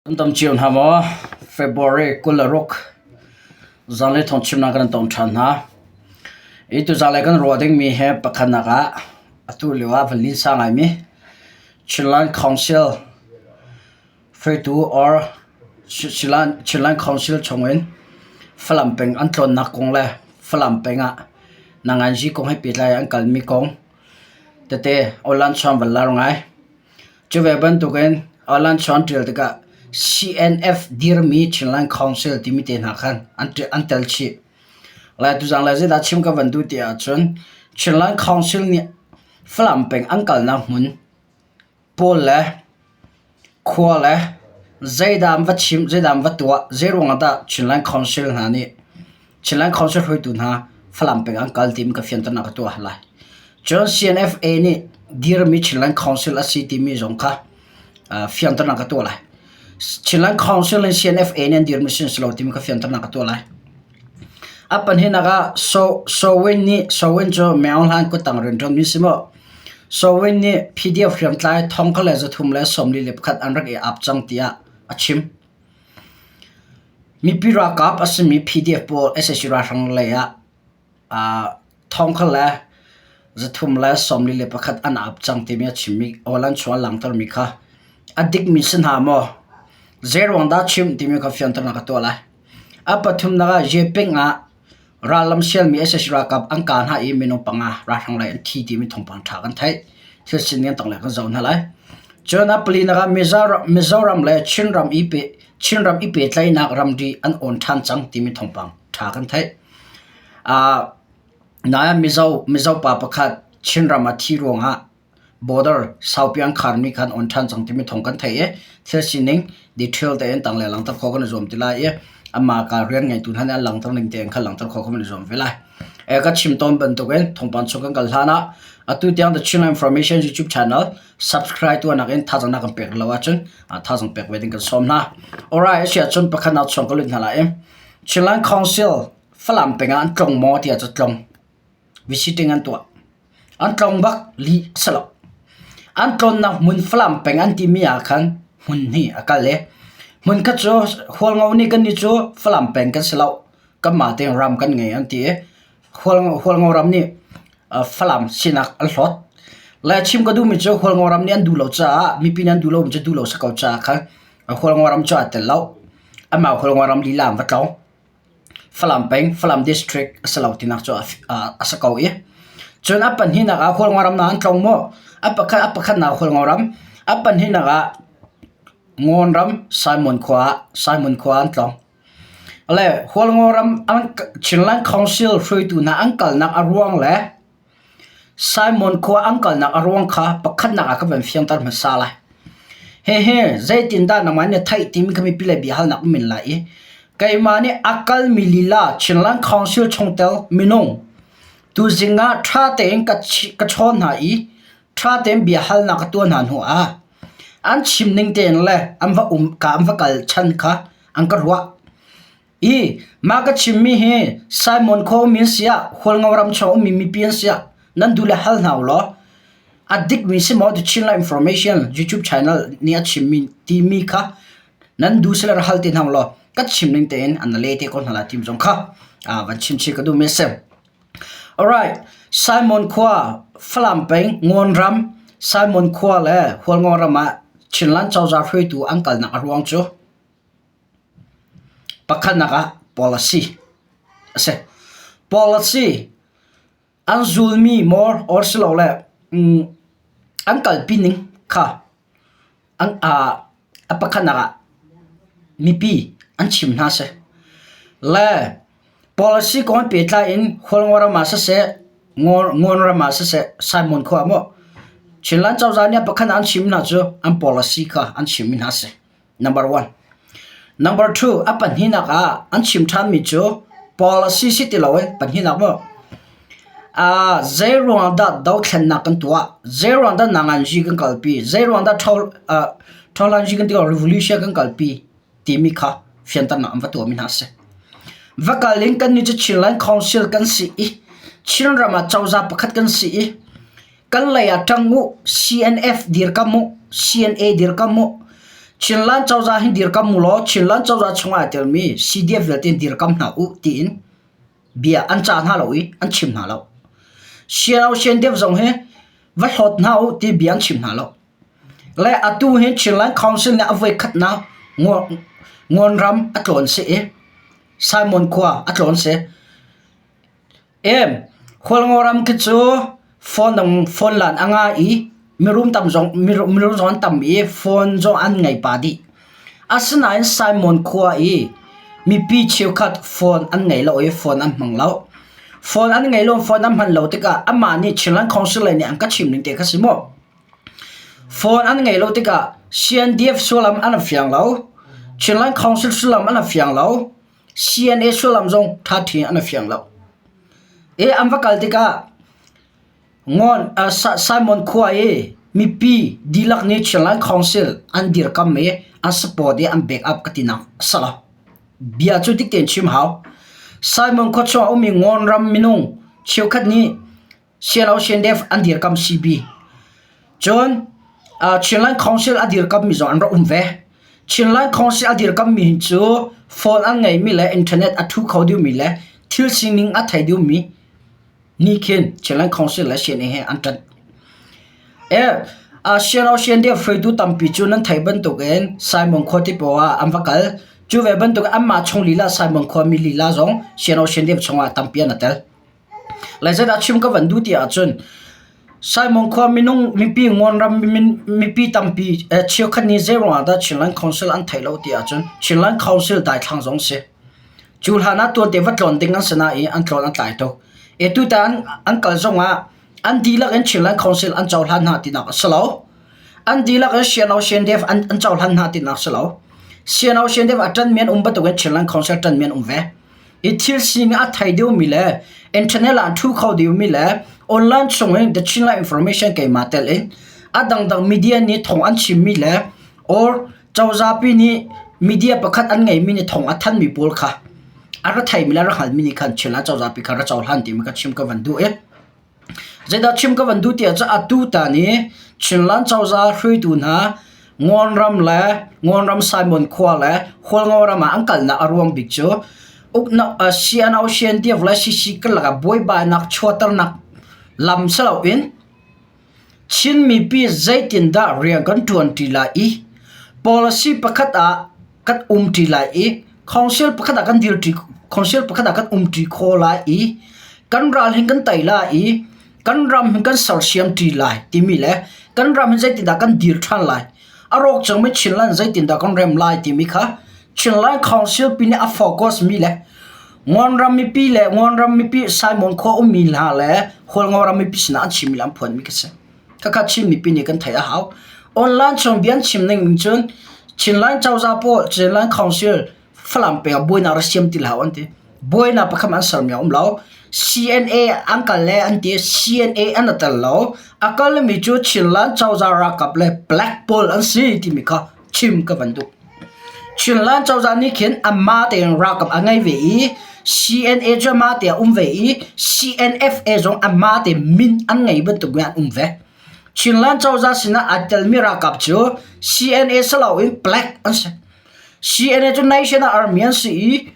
Kan tam cio hna maw? February 26 zanlei thawngchimnak kan tong ṭhan hna. Hi tuzanlei kan ruah dingmi he pakhatnak ah atu lio ah van linsa ngaimi Chinland Council hruaitu or Chinland Council chungin Falam peng an tlawnnak kong le Falam peng ah nanganzi kong he pehtlai an kalmi kong tete online chuan van lar ngai. Cu ve bantukin alan chuan ṭial tikah CNF dirmi Chinland Council timi te hna khan an tel chih. Lai tuzang lai zeidah chim ka van duh ti ahcun Chinland Council nih Falam peng an kalnak hmun pawl le khua le zeidah an va chim, zeidah an va tuah, zeiruang ah dah Chinland Council hna nih Chinland Council hruaitu hna Falam peng an kal timi ka fianternak ka tuah lai. Cun CNFA nih dirmi Chinland Council a si timi zong kha fianternak ka tuah lai. Chinland Council in CNFA nih an dirmi si lo timi ka fianternak ka tuah lai. A pahnihnak ah Sowin nih Sowin cu Meng Hlan kuttang rianṭuanmi si maw? Sowin nih PDF hriamtlai thong kha le 341 an rak i ap cang tiah a chim. Mipi ralkap a simi PDF pawl sac ralhrang lei ah thong kha le 341 an ap cang timi a chimmi awalan chung a langhtermi kha a dikmi si hna maw? Zeiruang dah chim timi kha fianternak ka tuah lai. A pathumnak ah Yeping ah Rallam sialmi sac ralkap an kah hna i minung panga ralhrang lei an thi timi thawngpang ṭha kan theih. Thil sining an tong le kan zoh hna lai. Cun a palinak ah Mizoram le Chinram i pe Chinram i pehtlaihnak ramri an awn ṭhan cang timi thawngpang ṭha kan theih. Uh, nain Mizo Mizo pa pakhat Chinram a thi ruangah Border saupi an kharmi kha an on ṭhan cang timi thawng kan theih i thil sining detail tein tang le langhter khawh kan i zuam ti lai i amah ka rian ngeitu hna nih an langhter ning tein khan langhter khawh kan i zuam ve lai. E ka chim tawn bantukin thawngpang chung kan kal hlan ah atu tiang The Chinland Information YouTube channel subscribe tuahnak in thazaang na kan pek lo ahcun thazaang pek ve ding kan sawm hna. Alright, a si ahcun pakhat nak chung ka lut hna lai i Chinland Council Falam peng ah an tlong maw tiah cu tlong. Visiting an tuah. An tlong bak lih a si lo. An tlawnnak hmun Falam peng an timi ah khan hmun hnih a kal i hmun khat cu Hualngo nih kannih cu Falam peng kan si lo. Kanmah tein ram kan ngei an ti i Hualngo ram nih Falam sinak an hlawt. Le chim ka duhmi cu Hualngo ram nih an duh lo caah mipi nih an duh lomi cu duh lo si ko caah khan Hualngo ram cu aa tel lo. Amah Hualngo ram lila an va tlawng. Falam peng, Falam district a si lo tinak cu a si ko i cun a pahnihnak ah Hualngo ram an tlong maw? A pakhat a pakhatnak Hualngo ram, a pahnihnak ah Ngawn ram Simon khua ah Simon khua an tlong. Le Hualngo ram an Chinland Council hruaitu hna an kalnak a ruang le Simon khua an kalnak a ruang kha pakhatnak ah ka van fiangter hmasa lai. Hihi zeitindah nangmah nih na theih timi kha mipi le biahalnak um men lai i keimah nih a kalmi lila Chinland Council chungtel minung tuzing ah ṭha tein ka chawn hna i ṭha tein biahalnak ka tuah hna hnu ah an chim ning tein le an va um ka an va kal chan kha an ka ruah. I mah ka chimmi hi Simon khua ummi an si ah Hualngo ram chung ummi mipi an si ah nan duh le hal hna u law a dikmi si maw The Chinland Information YouTube channel nih a chimmi timi kha nan duh sila ra hal te hna u law ka chim ning tein an le te ko hna lai tim zong kha van chim chih ka duhmi a si. Alright, Simon khua Falam peng Ngawn ram Simon khua le Hualngo ram ah Chinland cozah hruaitu an kalnak a ruang cu Pakhatnak ah policy a si. Policy an zulmi maw or silole an kalpi ning kha an a pakhatnak ah mipi an chim hna a si. Le policy kong he pehtlai in Hualngo ram ah siseh, Ngawn ram ah siseh, Simon khua ah maw Chinland cozah nih a pakhatnak an chim hna cu an policy kha an chimmi hna a si. Number one. Number two, a pahnihnak ah an chim ṭhanmi cu policy si ti loin pahnihnak maw? Uh, zei ruang dah dothlennak kan tuah? Zei ruang dah nanganzi kan kalpi? Zei ruang dah ṭho uh, ṭholanzi kan ti revolution kan kalpi timi kha fianternak an va tuahmi hna a si. Va kal in kan nih cu Chinland Council kan si i Chinram ah cozah pakhat kan si i Kan lei ah ṭang u, CNF dirkam u, CNA dirkam u. Chinland cozah hi dirkam u law Chinland cozah chungah aa telmi CDF vialte dirkam hna u tiin bia an cah hna lo i an chim hna lo. CNO CNDF zong hi va hlawt hna u ti bia an chim hna lo. Le atu hi Chinland Council nih a voikhatnak Ngawnram a tlawn si i Simon khua a tlawn si. Em, Hualngoram khi cu phone dang phone lan a ngah i mirum tam zong mirum zong an tam i phone zong an ngei pah dih. Asinain Simon khua i mipi cheukhat phone an ngei lo i phone an hmang lo. Phone an ngei lo phone an hman lo tikah amah nih Chinland Council lei nih an ka chim ning te kha si mu. Phone an ngei lo tikah CNDF sullam an fiang lo. Chinland Council sullam an fiang lo. CNA sullam zong ṭhaṭhi an fiang lo. I an va kal tikah Ngon Simon khua i mipi dihlak nih Chinland Council an dirkam i an support i an back up ka tinak a si lo. Bia cu dik tein chim hau. Simon khua chung a ummi Ngon ram minung cheukhat nih CNO CNDF an dirkam CB. Cun Chinland Council a dirkammi zong an rak um ve. Chinland Council a dirkammi hi cu phone an ngeimi le internet a thu kho dihmi le thil sining a thei dihmi nih khin Chinland Council le CNA he an ṭanh. CNO CNDF hruaitu tampi cu nan theih bantukin Simon khua ti paoh ah an va kal. Cu ve bantuk anmah chung lila Simon khuami lila zong CNO CNDF chungah tampi an i tel. Lai zeidah chim ka van duh ti ahcun Simon khua minung mipi Ngawnram mipi tampi cheukhat nih zeiruang ah dah Chinland Council an theih lo ti ahcun Chinland Council daithlang zong si. Cu hlan ah tuante va tlawn ding an si nain an tlawn an tlai tuk. E tutan an kal zong ah an dihlak in Chinland Council an cohlan hna tinak a si lo. An dihlak in CNO CNDF an, an cohlan hna tinak a si lo. CNO CNDF a ṭanmi an um bantukin Chinland Council ṭanmi an um ve. I thil sining a thei deuhmi le internet ah ṭhu kho deuhmi le online chung in the Chinland information keimah tel in a dangdang media nih thawng an chimmi le or cozahpi nih media pakhat an ngeimi nih thawng a thanmi pawl kha a ra theimi le a ra hngalmi nih khan Chinland cozahpi kha ra cohlan timi ka chim ka van duh i Zeidah chim ka van duh ti ahcun atu tan i Chinland cozah hruaitu hna Ngawnram le Ngawnram Simon khua le Hualngo ram ah an kalnak a ruang bik cu uknak CNO CNDF le CC karlak ah buaibainak chuahternak lam si loin Chin mipi zeitindah rian kan ṭuanṭi lai i policy pakhat ah kan umṭi lai i council pakhat ah kan dirṭi council pakhat ah kan umṭi khawh lai i kan ral hin kan tei lai i kan ram hin kan sersiamṭi lai timi le kan ram hin zeitindah kan dir ṭhan lai a rawk cangmi Chinland zeitindah kan rem lai timi kha Chinland Council pi nih a focus mi le Ngawnram mipi le Ngawnram mipi Simon khua ummi hna le Hualngo ram mipi sinah an chimmi le an phuanmi khi si. Khakha Chin mipi nih kan theih a hau. Online chung bia an chim ning cun Chinland cozah pawl Chinland Council Falam peng ah buainak rak siam ti hlah an ti. Buainak pakhat an sermi a um lo. CNA an kal le an ti. CNA an tel lo. A kalmi cu Chinland cozah ralkap le Black pawl an si timi kha chim ka van duh. Chinland cozah nih khin anmah tein ralkap a ngei ve i CNA cu anmah te a um ve i CNFA zong anmah te min an ngei bantuk in an um ve. Chinland cozah sinah aa telmi ralkap cu CNA si loin Black an si. CNA cu National Army an si i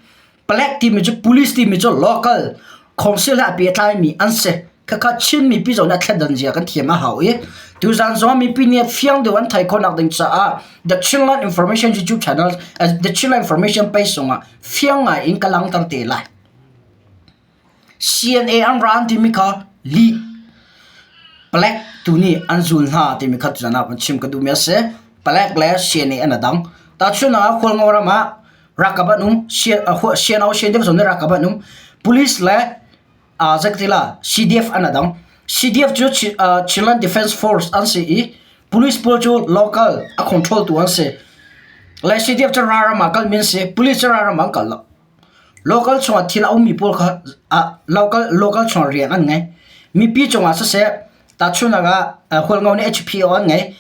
Palek timi cu police timi cu local council he a pehtlaimi an si. Khakha Chin mipi zong nih a thleidan zia kan thiam a hau i tuzan zong mipi nih fiang deuh an theih khawhnak ding caah The Chinland Information YouTube channel The Chinland Information page zongah fiang ngai in ka langhter te lai. CNA an ra an timi kha lih palek tu nih an zul hna timi kha tuzan ah van chim ka duhmi a si. Palek le CNA an a dang. Tahchunhnak ah Hualngo ram ah ralkap an um CNO CNDF zong nih ralkap an um police le zeitila CDF an a dang CDF cu Chinland Defense Force an si i police pawl cu local a control tu an si le CDF cu ralram ah kalmi an si police cu ralram ah an kal lo local chungah thil a ummi pawl kha local local chungah rian an ngei mipi cungah siseh tahchunhnak ah Hualngo nih HPO an ngei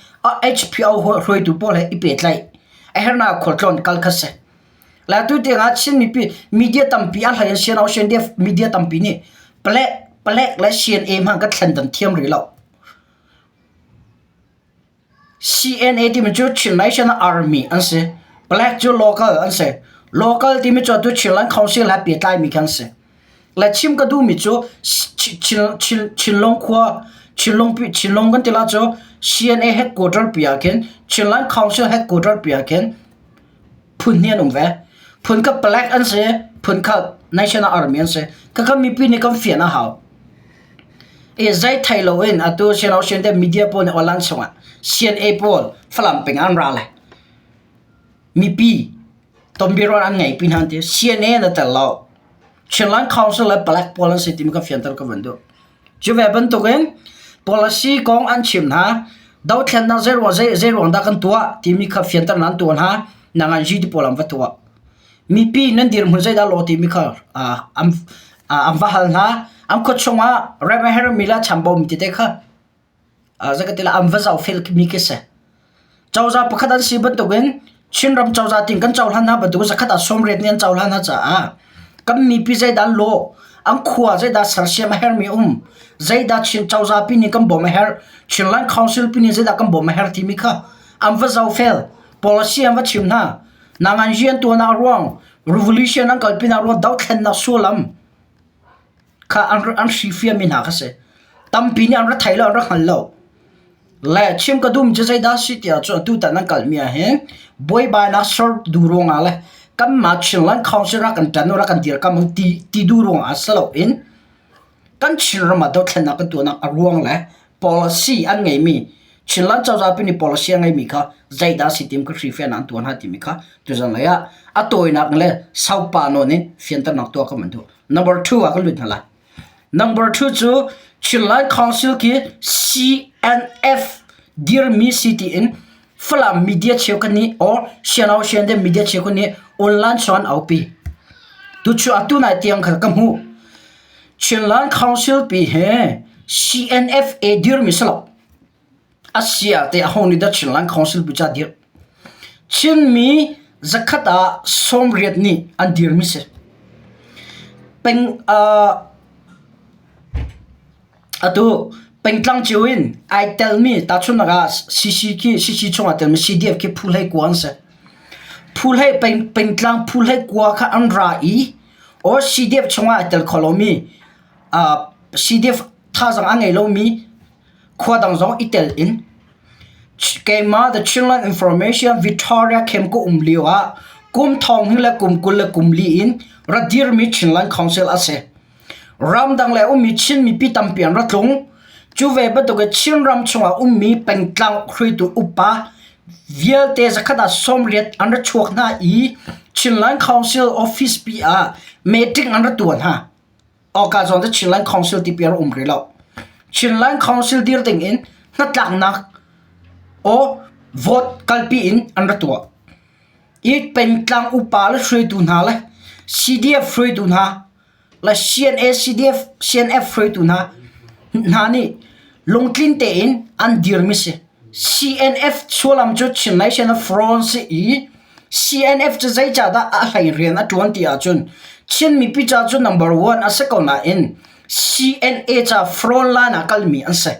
HPO hruaitu pawl he i pehtlaih a hernak khualtlawn kal kha si. La tu tiangah Chin mipi media tampi a hlei in CNO CNDF media tampi nih palek palek le CNA hmang kan thlen dan thiam rih lo. CNA timi cu Chin National Army an si. Palek cu local an si. Local timi cu atu Chinland Council he pehtlaimi khi an si. Le chim ka duhmi cu Chinlung khua Chinlung Chinlung kan ti la cu CNA headquarter pi ah khin Chinland Council headquarter pi ah khin phun hnih an um ve. Phun khat palek an si, phun khat National Army an si. Khakha mipi nih kan fian a hau. I zei thei loin atu Sian Ocean te media pawl nih online chungah CNA pawl Falam peng an ra le mipi tonbiaruah an ngei pi hna an ti. CNA na tel lo. Chinland Council le palek pawl an si timi ka fianter ka van duh. Cu ve bantukin policy kong an chim hna. Dothlennak zei ruang zei, zei ruang dah kan tuah timi kha fianter nan tuah hna. Nang an GD pawl an va tuah. Mipi nan dirhmun zeidah law timi kha an, an va hal hna. An khua chungah rem a hermi le chambau tete kha Zeikatila an va zohfel mi khi si. Cozah pakhat an si bantukin Chinram cozah ting kan cohlan hna bantuk zakhat ah sawmriat nih an cohlan hna caah kan mipi zeidah an lawh, an khua zeidah sersiam a hermi um, zeidah Chin cozah pi nih kan bawmh a herh, Chinland Council pi nih zeidah kan bawmh a herh timi kha an va zohfel, policy an va chim hna. Nangan rian tuan ah ruang, revolution an kalpi nak ruang, dothlennak sullam kha an hrifiami hna kha si. Tampi nih an ra thei lo, an ra hngal lo. Le chim ka duhmi cu zeidah a si tiah cun atutan an kalmi ah hin buaibainak ser duh ruangah le kanmah Chinland Council rak kan ṭan u, rak kan dirkamh u ti, ti duh ruangah si loin kan Chinram ah dothlennak kan tuahnak a ruang le policy an ngeimi Chinland cozah pi nih policy a ngeimi kha zeidah a si tim ka hrifian an tuah hna timi kha tuzan lei ah a tawinak le saupa nawn in fianternak tuah ka van duh. Number 2 ah kan lut hna lai. Number 2 cu Chinland Council khi CNF dirmi si tiin Falam media cheukhat nih or Sianau Siande media cheukhat nih online chuan aupi. Tucu atu nai tiang kha ka hmuh. Chinland Council pi he CNFA dirmi si lo. Asia te aho nih dah Chinland Council pi ca dirh? Chinmi zakhat ah 80 nih an dirmi si. Peng uh, atu pengtlang cio in ai telmi tahchunhnak ah CC khi CC chungah telmi CDF khi phu hlei kua an si. Phu hlei peng, pengtlang phu hlei kua kha an ra i or CDF chungah ai tel kho lomi uh, CDF thazaang a ngei lomi khua dang zong i tel in keimah The Chinland Information Victoria Camp ka um lio ah kum thong hnih le kum 20 le kum li in ra dirmi Chinland Council a si. Ramdang le ummi Chin mipi tampi an ra tlung. Cu ve bantuk in Chinram chungah ummi pengtlang hruaitu upa vialte zakhat ah 80 an ra chuak hna i Chinland Council office pi ah meeting an ra tuah hna. Awka zawn te Chinland Council ti pi a um rih lo. Chinland Council dir ding in hnatlaknak o vote kalpi in an ra tuah. I pengtlang upa le hruaitu hna le CDF hruaitu hna le CNA CDF CNF hruaitu hna hna nih lungtlin tein an dirmi si. CNF sullam cu Chin National Front si i CNF cu zeicahdah a hlei rian a ṭuan ti ahcun Chin mipi ca cu number one a si ko nain CNA ca front line ah kalmi an si.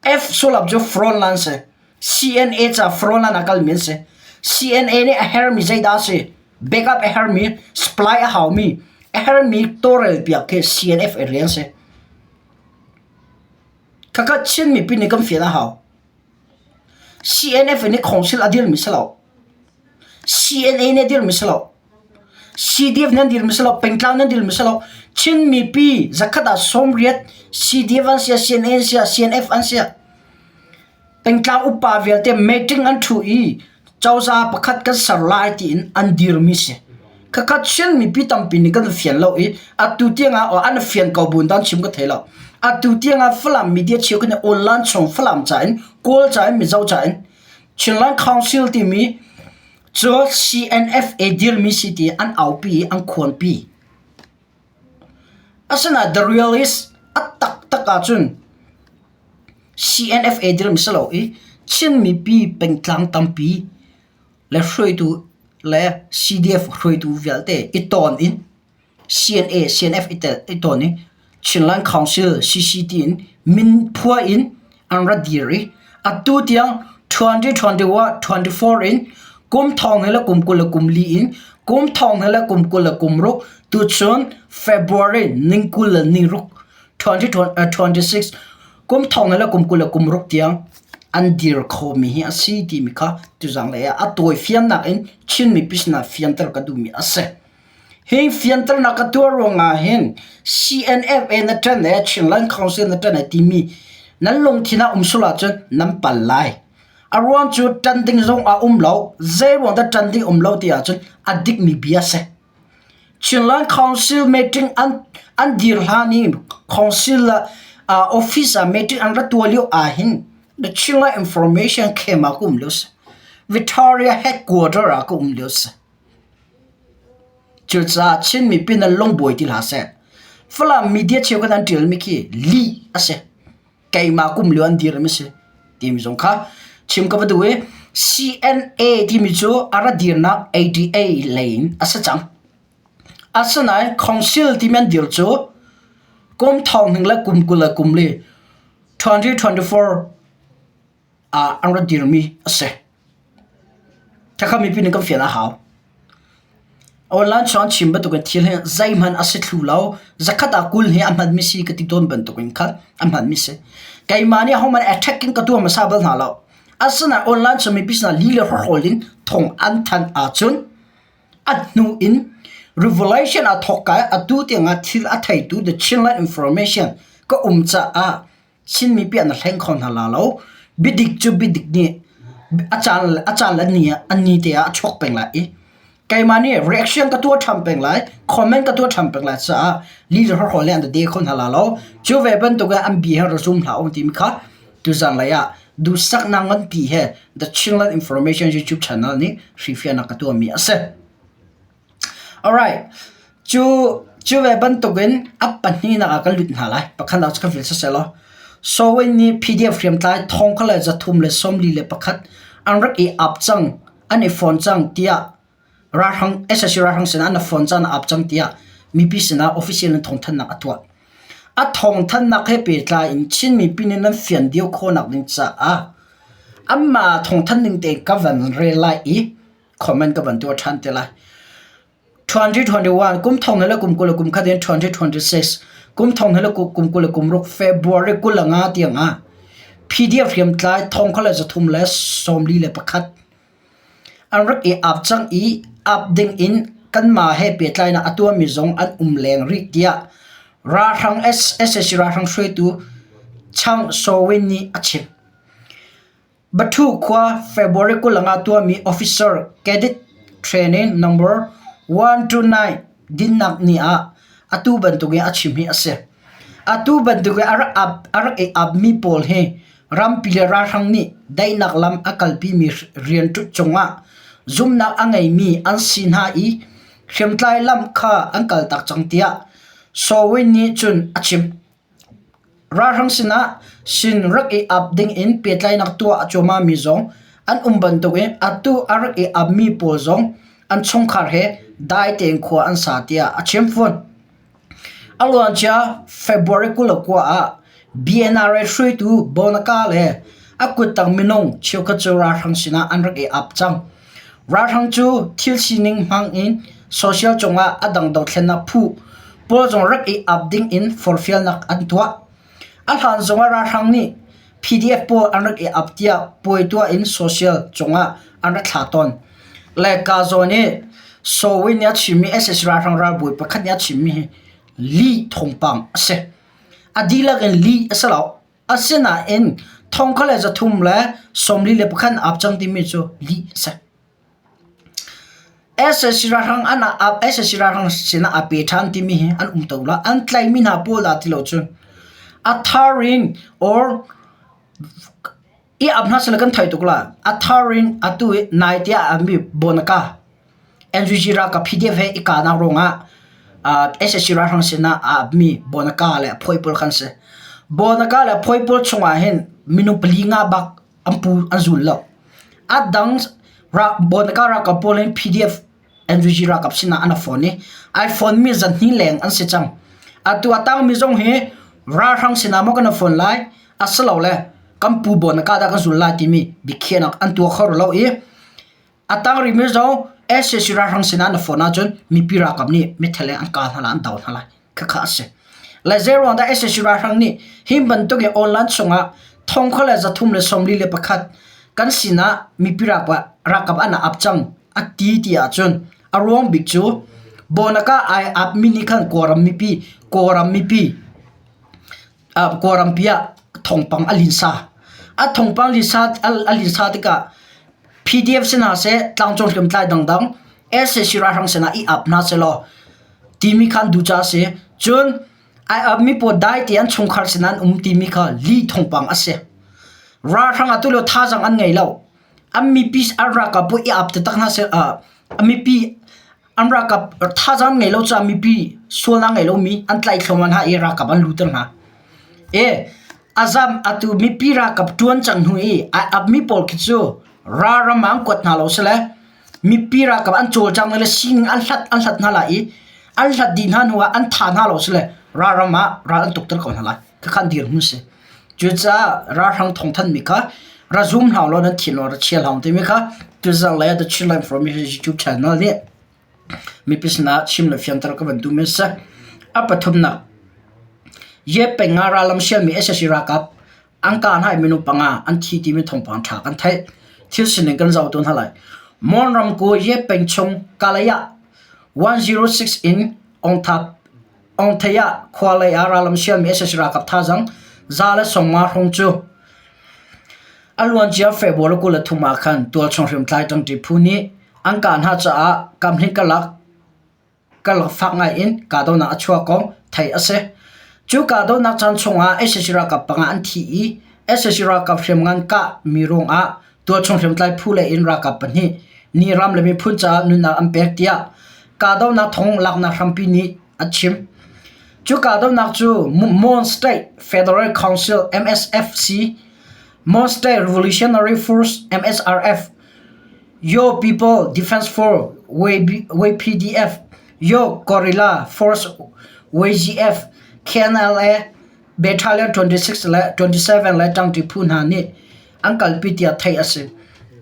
F sullam cu front line si. CNA ca front line ah kalmi an si. CNA nih a hermi zeidah a si? Backup a hermi, supply a haumi, a hermi tawlrel piak khi CNF rian si. Khakha Chin mipi nih kan fian a hau. CNF nih council a dirmi si lo. CNA nih a dirmi si lo. CDF nih an dirmi si lo. Pengtlang nih an dirmi si lo. Chin mipi zakhat ah 80 CDF an sia, CNA an sia, CNF an sia. Pengtlang upa vialte meeting an ṭhu i cozah pakhat kan ser lai tiin an dirmi si. Khakha Chin mipi tampi nih kan fian lo i atu tiangah an fian ko buin dan chim ka thei lo. Atu tiangah Falam media cheu kan online chung Falam ca in Kawl ca in Mizo ca in Chinland Council timi cu CNFA dirmi si ti an aupi i an khuanpi. Asinain the realist a taktak ahcun CNFA dirmi si lo i Chin mipi pengtlang tampi le hruaitu le CDF hruaitu vialte i tawn in CNA, CNF i tel i tawn i Chinland Council CCT in min phua in an ra dir i. Atu tiang 2021 24 in kum thong he le kum 20 le kum li in kum thong he le kum 20 le kum ruk tuchun February ning 20 le ni ruk 2026 kum thong he le kum 20 le kum ruk tiang an dir khomi hi a si timi kha tuzang lei ah a tawi fiannak in Chin mipi sinah fianter ka duhmi a si. Hi fianternak ka tuah ruangah hin CNFA na ṭan e Chinland Council na ṭan e timi nan lungthin ah um sul ahcun nan pal lai. A ruang cu ṭan ding zong a um lo. Zei ruang dah ṭan ding um lo ti ahcun a dikmi bia a si. Chinland Council meeting an an dir hlan i council ah office ah meeting an ra tuah lio ahhin the Chinland Information Camp ah ka um lio si. Victoria headquarter ah ka um lio si. Cucaah Chin mipi nan lungbuai ti hlah seh. Falam media cheukhat an ṭialmi khi lih a si. Keimah kum lio an dirmi si timi zong kha chim ka va duh i CNA timi cu a ra dirnak ADA lei in a si cang. Asinain Council timi an dir cu kum thong hning le kum 20 le kum li 2024 ah an rak dirmi a si. Khakha mipi nih kan fian a hau. Online chung an chim bantukin thil hi zeihmanh a si thlu lo. Zakhat ah 20 hi a hmanmi si ka ti tawn bantukin khan a hmanmi si. Keimah nih ahohmanh attacking ka tuah hmasa bal hna lo. Asinain online chung mipi sinah li le hrawhrawl in thong an thanh ahcun a hnu in revelation a thawk ka i atu tiangah thil a theitu the Chinland Information ka um caah Chin mipi an hleng kho hna la lo. Biadik cu biadik nih a caan a caan le ni ah an ni te ah a chuak peng lai i keimah nih reaction ka tuah ṭhan peng lai, comment ka tuah ṭhan peng lai caah leader hrawhrawl nih an de kho hna la lo. Cu ve bantuk in an bia hi ra zum hlah u timi kha tuzan lei ah duhsaknak nganpi he The Chinland Information YouTube channel nih hrifiahnak ka tuahmi a si. Alright. Cu cu ve bantukin a pahnihnak ah kan lut hna lai. Pakhatnak cu kan fil siseh law. Sawin nih PDF hriamtlai thong kha le 341 an rak i ap cang, an i fawn cang tiah ralhrang SSC ralhrang sinah an i fawn cang, an ap cang tiah mipi sinah official in thawngthanhnak a tuah. A thawngthanhnak he pehtlai in Chin mipi nih nan fian dio khawhnak ding caah anmah thawngthanh ning tein ka van rel lai i comment ka van tuah ṭhan te lai. 2021 kum thong le kum 20 le kum khat in 2026 kum thong le kum 20 le kum ruk February 25 tiang ah PDF hriamtlai thong kha le 341 an rak i ap cang i ap ding in kanmah he pehtlainak a tuahmi zong an um leng rih tiah ralhrang SSC ralhrang hruaitu Chang Sowin nih a chim. Bathu khua February 25 tuahmi Officer Cadet Training Number 129 dinnak ni ah atu bantukin a chim hi a si. Atu bantukin a rak ap a rak i apmi pawl hi rampi le ralhrang nih daihnak lam a kalpimi rian cungah zumhnak a ngeimi an si hna i hriamtlai lam kha an kaltak cang tiah Sawin nih cun a chim. Ralhrang sinah sin rak i ap dingin pehtlaihnak tuah a cuahmahmi zong an um bantukin atu a rak i apmi pawl zong an chungkhar he dai tein khua an sa tiah a chim fawn. A luancia February 29 ah BNRA hruaitu Bonaka le a kuttang minung cheukhat cu ralhrang sinah an rak i ap cang. Ralhrang cu thil sining hmang in social cungah a dang dothlennak phu pawl zong rak i ap ding in forhfialnak an tuah. A hlan zongah ralhrang nih PDF pawl an rak i ap tiah puai tuah in social cungah an rak thlah tawn. Le ka zawn i Sawin nih a chimmi sac ralhrang ralbawi pakhat nih a chimmi hi lih thawngpang a si. A dihlak in lih a si lo. Asinain thong kha le 341 ap cang timi cu lih a si. Sac ralhrang an ap sac ralhrang sinah aa pe ṭhan timi hi an um to lo. An tlaihmi hna pawl dah ti lo cun a thar in or i ap hna sila kan thei tuk la. A thar in atu i nai tiah a mi Bonaka NUG ralkap PDF he i kahnak ruangah sac ralhrang sinah aa apmi Bonaka le a phawi pawl kha an si. Bonaka le a phawi pawl chungah hin minung pali nga bak an pu an zul lo. A dang Bonaka ralkap pawl hin PDF NUG ralkap sinah an phone i ai phone mi zan hnih leng an si cang. Atu a tangmi zong hi ralhrang sinah maw kan phone lai asilole. Kan pu bawn ka dah kan zul lai timi biakhiahnak an tuah kho lo i a tang rihmi zong sac ralhrang sinah na phone ahcun mipi ralkap nih mithel in an kah hna lai an do hna lai. Khakha a si. Le zeiruang dah sac ralhrang nih hi bantuk in online chungah thongkha le 341 kan sinah mipi ralkap an ap cang a ti ti ahcun a ruang bik cu Bonaka ai ap mi nih khan Kawlram mipi Kawlram mipi Kawlrampi ah thawngpang a linsa. A thawngpang linsa a linsa tikah PDF si hna seh, tlangcung hriamtlai dangdang sac ralhrang sinah i ap hna sehlaw timi kha an duh caah a si. Cun ai apmi pawl dai te an chungkhar sinah an um timi kha lih thawngpang a si. Ralhrang atu lio thazaang an ngei lo. An mipi an ralkap pawl i ap taktak hna seh, mipi An ralkap thazaang ngei lo caah mipi sualnak ngei lomi an tlaih thluahmah hna i ralkap an luter hna. E a zam atu mipi ralkap ṭuan cang hnu i ai apmi pawl khi cu ralram ah an kuat hna lo sile mipi ralkap an cawlcang le sining an hlat an hlat hna lai i an hlat dih hna hnu ah an tha hna lo sile ralram ah ral an tukter ko hna lai. Khakha an dirhmun si. Cucaah ralhrang thawngthanhmi kha ra zum hna law nan thin law ra chia hlah timi kha tuzarh lei ah The Chinland Forum YouTube channel nih mipi sinah chim le fianter ka van duhmi a si. A pathumnak, Ye peng ah rallam sialmi sac ralkap an kah hna i minung panga an thi timi thawngpang ṭha kan theih. Thil sining kan zoh tu hna lai. Mon ramkulh Ye peng chung Kalay ah 106 in Ongthap Ongthei ah khua lei ah rallam sialmi sac ralkap thazaang 150 hrawng cu a luancia February 23 ah khan tualchung hriamtlai ṭangṭi phu nih an kah hna caah kamhnih karlak karlak fak ngai in kahdohnak a chuah kong theih a si. Cu kahdohnak caan chungah sac ralkap panga an thi i sac ralkap hriamngan kah mi ruangah tualchung hriamtlai phu lei in ralkap pahnih nih ram le miphun caah nunnak an pek tiah kahdohnak thong laknak hrampi nih a chim. Cu kahdohnak cu Mon State Federal Council MSFC, Mon State Revolutionary Force MSRF, Yo People Defense Force YPDF, Yo Guerrilla Force YGF, KNLA, Battalion 26 le 27 le ṭangṭi phu hna nih an kalpi tiah theih a si.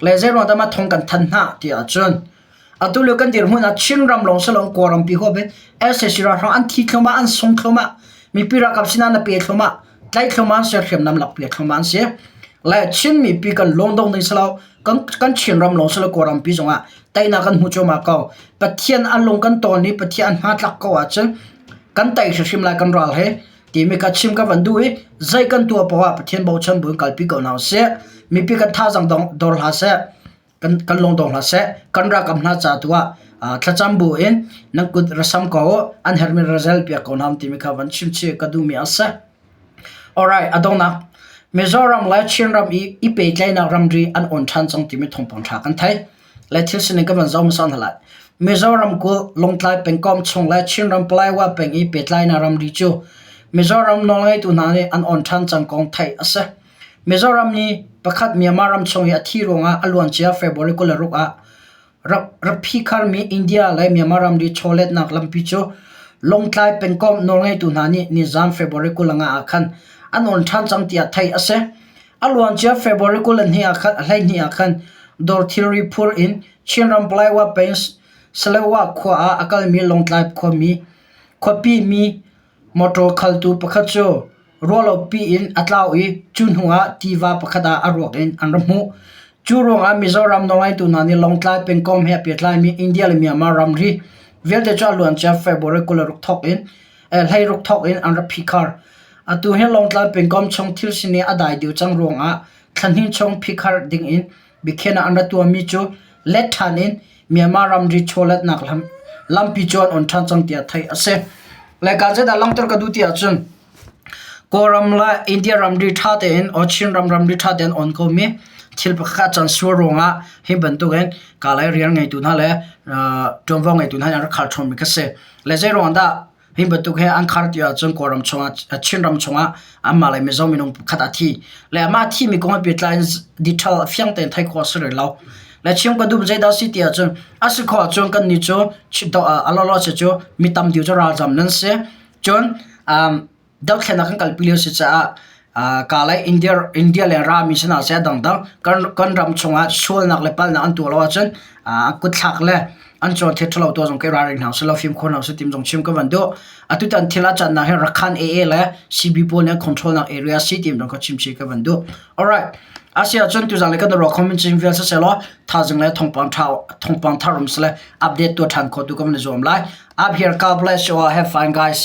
Le zeiruang dah mah thong kan thanh hna ti ahcun Atu lio kan dirhmun ah Chinram lawng si loin Kawlrampi huap in sac ralhrang an thi thluahmah, an sung thluahmah, mipi ralkap sinah na pe thluahmah, tlaih thluahmah an si, hriamnam lakpiak thluahmah an si. Le Chin mipi kan lungdong ding si lo, kan, kan Chinram lawng si lo Kawlrampi zongah teinak kan hmu cuahmah ko. Pathian a lung kan tawn i Pathian an hmatlak ko ahcun kan tei hrimhrim lai kan ral he timi kha chim ka van duh i zei kan tuah paoh ah Pathian bochan buin kalpi ko hna usih. Mipi kan thazaang dong, dor hlah seh. Kan kan lungdong hlah seh. Kan ralkap hna ca tu ah thlacam bu in nan kut ra sam ko u, an herhmi ra zel piak ko hna timi kha van chim chih ka duhmi a si. Alright, a donghnak. Mizoram le Chinram i i pehtlaihnak ramri an on ṭhan cang timi thawngpang ṭha kan theih. Le thil sining ka van zoh hmasa hna lai. Mizoram kulh Lawngtlai pengkomh chung le Chinram Palaiwa peng i pehtlainak ramri cu Mizoram nawlngeitu hna nih an on ṭhan cang kong theih a si. Mizoram nih pakhat Myanmar ram chung i a thi ruangah a luancia February 26 ah rak phikharmi India le Myanmar ramri chawletnak lampi cu Lawngtlai pengkomh nawlngeitu hna nih nizan February 25 ah khan an on ṭhan cang tiah theih a si. A luancia February 22 ah khan dawr thilri phur in Chinram Palaiwa peng Salewa khua ah a kalmi Lawngtlai khuami khuapi mi Motor khaltu pakhat cu ruahlopi in a tlau i cu hnuah tiva pakhat ah a ruak in an ra hmuh. Cu ruangah Mizoram nawlngeitu hna nih Lawngtlai pengkomh he a pehtlaimi India le Myanmar ramri vialte cu a luancia February 26 thawk in 16 thawk in an rak phihkhar. Atu hi Lawngtlai pengkomh chung thil sining a dai deuh cang ruangah thla hnih chung phihkhar ding in biakhiahnak an rak tuahmi cu let ṭhan in Myanmar ramri chawletnak lampi cu an on ṭhan cang tiah theih a si. Le ka zeidah langhter ka duh ti ahcun Kawlram le India ramri ṭha tein or Chinram ramri ṭha tein on komi thil pakhat a can sual ruangah hi bantukin kalay rian ngeitu hna le ṭuanvo ngeitu hna nih an rak khar ṭhawnmi kha si. Le zei ruangah dah Hi bantuk he an khar ti ahcun Kawlram chungah Chinram chungah anmah le Mizo minung pakhat a thi. Le amah a thimi kong he pehtlai in detail a fiang tein theih khawh a si rih lo. Le chim ka duh zeidah a si ti ahcun a si khawh ahcun kannih cu a lawlaw si cu mi tam deuh cu ralzam nan si. Cun um, dothlennak kan kalpi lio si caah Ka le India India le rami sinah seh dangdang kan kan ram chungah sualnak le palnak an tuah lo ahcun kutthlak le an cawn thil ṭhalo tuah zong ke ralring hna usih law fimkhur hna usih tim zong chim ka van duh. Atutan thil a cannak hi Rakhan AA le CB pawl nih an control nak area si tim zong kha chim chih ka van duh. Alright. Asia cun tuzan le kan ruah comment chin vial siselaw thazing le thongpang tha thongpang thar um sile update tuah ṭhan kho tu ka van i zuam lai. Up here God bless you all. Have fun guys.